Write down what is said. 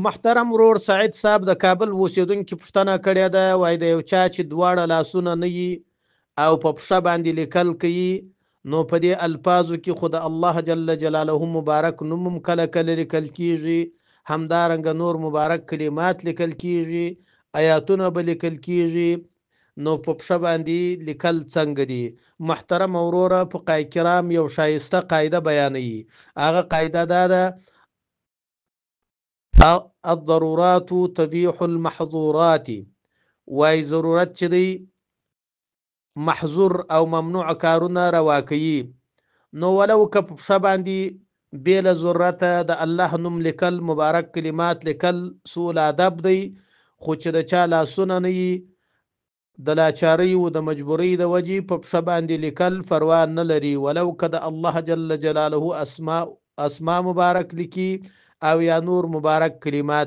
محترم ورور سعید صاحب د کابل اوسیدونکي پوښتنه کړې ده، وایي د یو چا چې دواړه لاسونه نه یي او په پښه باندې لیکل کوي، نو په دې الفاظو کې خو د الله جل جلاله مبارک نوم هم کله کله لیکل کیږي، همدارنګه نور مبارک کلمات لیکل کیږي، ایاتونه به لیکل کیږي، نو په پښه باندې لیکل څنګه دي؟ محترم وروره، فقهای کرام یو ښایسته قاعده بیانوي، هغه قاعده دا ده: الضرورات تبیح المحظورات. وای ضرورت چې دی محظور او ممنوع کارونه روا کوي. نو ولو که په پښه باندې بې له ضرورته د الله نوم لیکل، مبارک کلمات لیکل سوء الادب دی، خو چې د چا لاسونه نه یي، د لاچارۍ او د مجبورۍ د وجې په پښه باندې لیکل فروا نه لري، ولو که د الله جل جلاله اسماء مبارک لیکي او یا نور مبارک کلمات.